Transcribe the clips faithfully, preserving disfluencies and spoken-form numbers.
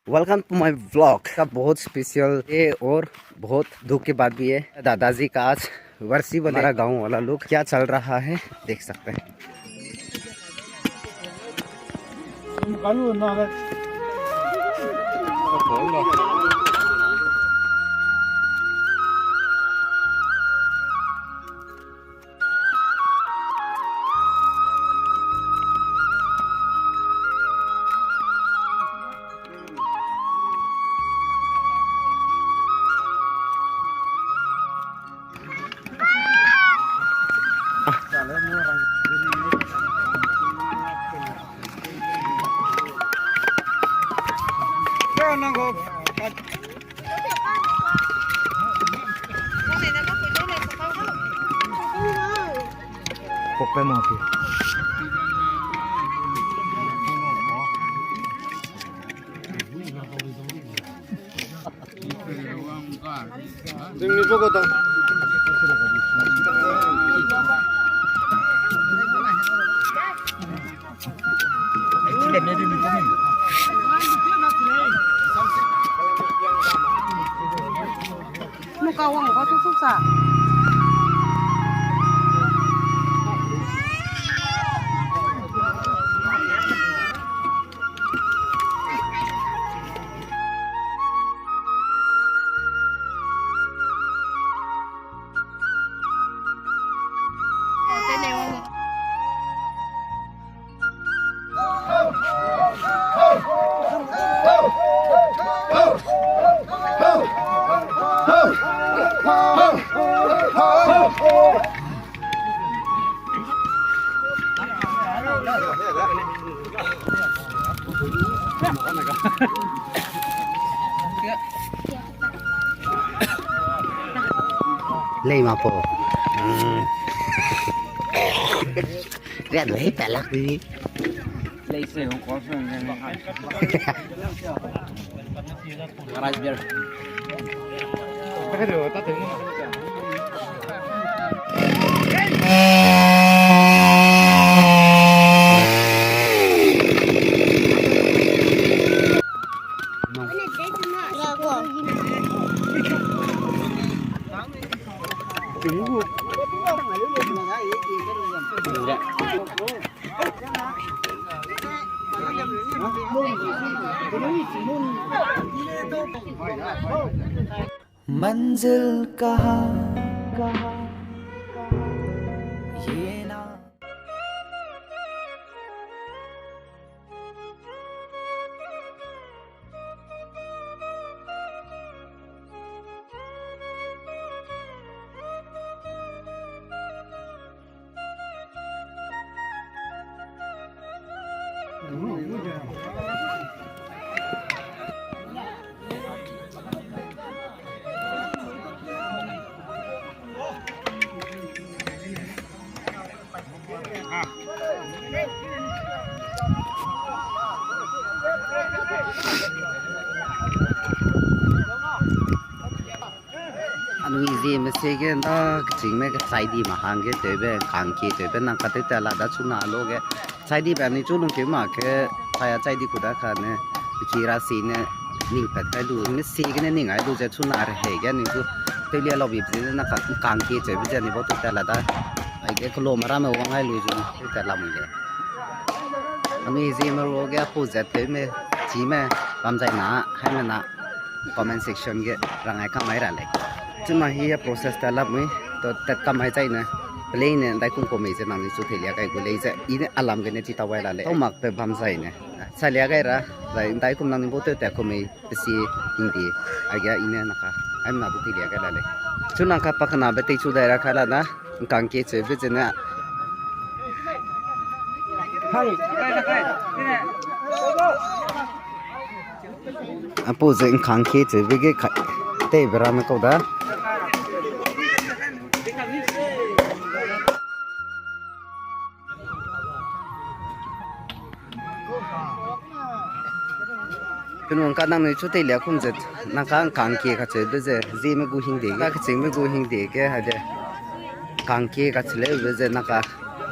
Welcome to my vlog। का बहुत special है और बहुत दुख की बात भी है। दादाजी का आज वर्षी वाला, हमारा गांव वाला लोग क्या चल रहा है, देख सकते हैं। Lei ma po. Ria lei pelak di. Lei se hong ko se. Rice beer. मंजिल कहाँ, कहाँ, ये ना। Anui Zeme sie ge nda kechîngme kechai di ma hangge tewbe, kangkie tewbe nang katew ta la da chuna lo ge. Chai dibe anui chu lungkeu mak ge, chai a chai di ku da kane, peki ra si ne, ning pat kai lu, ne si gene ning ai lu ze chuna rehei ge anui chu tewlia lau bi ze na ka, kangkie tewbe ze anui bau tew ta la da. Aige kelome ramme wang ai lu zu tew ta la mui le. Anui Zeme ru ge apu ze tewme, chime, bam zai na, haime na, comment section ge rang ai kamai ra lei. Chuna hi a process ta la mui, to tat kamai chai ne, play ne, ndaikum kum mei ze nangnui chu teilia kai gu lei ze, i ne alam gene chi ta wai la lei. Tau mak pe bam zai ne. Salia gai ra, zai ndaikum nangnui bau tew ta kum mei, pe si hingde, aige i ne naka, aimna du teilia gai la lei. Chu nang ka pakenabe tei chu dai ra kai la da, kangkie cheube ze ne. Apu ze kangkie cheube ge kai, teibe ramme kau da. Penun ka nangnui chu teilia kum ze, nang ka kangkie kacheube ze, Zeme gu hingde, ka kechîngme gu hingde ge, haide. Kangkie kacheleube ze, nang ka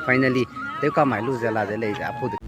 finally, tew kamai lu ze la de lei ze, apu de